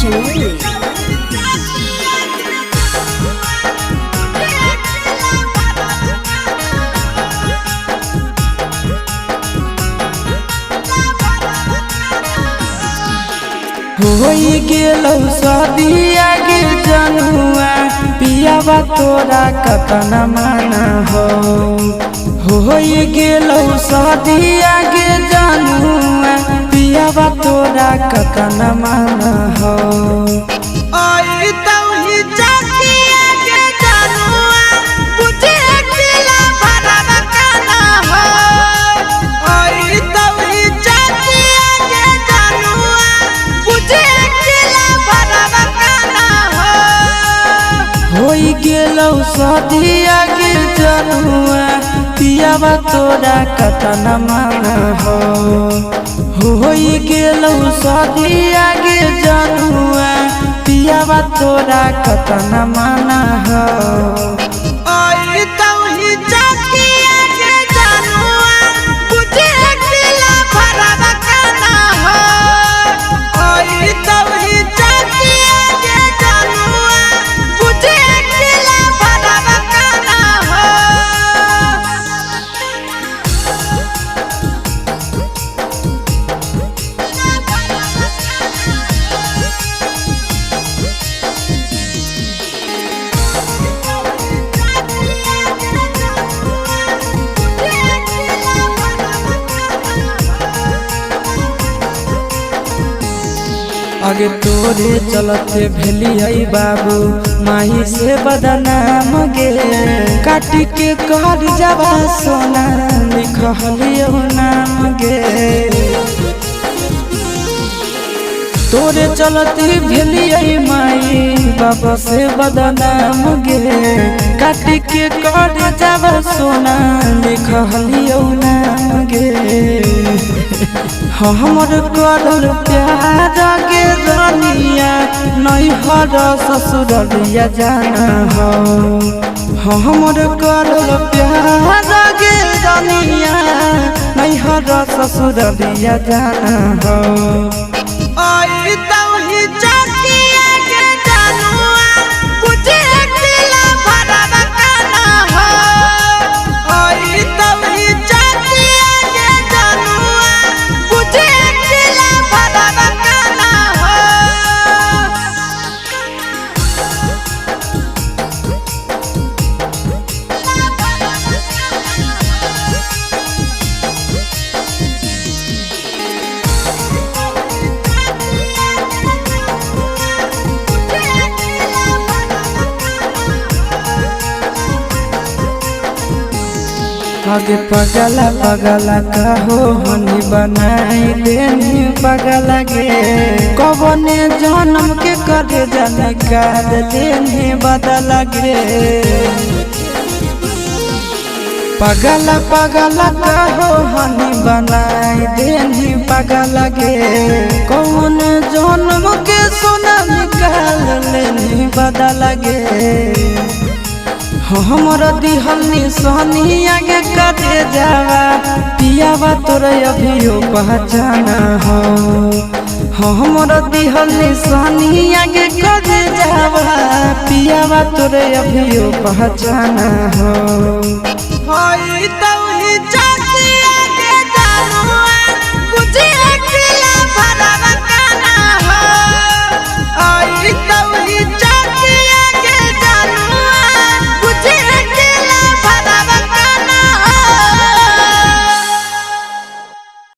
Chamoli. होई गेलौ सदिया गे जनुआ, पियावा तोरा कतना माना हो। होई गेलौ सदिया गे जनुआ, पियावा तोरा कतना माना हो। होई गेलौ सदिया गे जनुआ, पियावा तोरा कतना माना हो। होई गेलौ सदिया गे जनुआ, पियावा तोरा कतना माना हो। आगे तोरे चलते भेली बाबू माही से बदनाम गे, काटी के कर जबा सोना लिखलियो नाम गे। तोरे चलते भेली माई बाबा से बदनाम गे, काटी के कर जबा सोना लिखलियो नाम गे। हमर करल प्यार गे रनिया, नैहर ससुरलिया जाना हो। हमर करल प्यार गे रनिया, नैहर ससुरलिया जाना हो। आगे पगला पगला कहो हनी बनाई देनी पगला गे, कबने जन्म के करे जाने काद देनी बदल गे। पगला पगला कहो हनी बनाई देनी पगला गे, कौन जन्म के सोना निकाल लेनी बदल गे। हमर दिहल निशानिया के करे जावा, पियावा तोरा अभियो पहचाना हो। हमर दिहल निशानिया के करे जावा, पियावा तोरा अभियो पहचाना हो।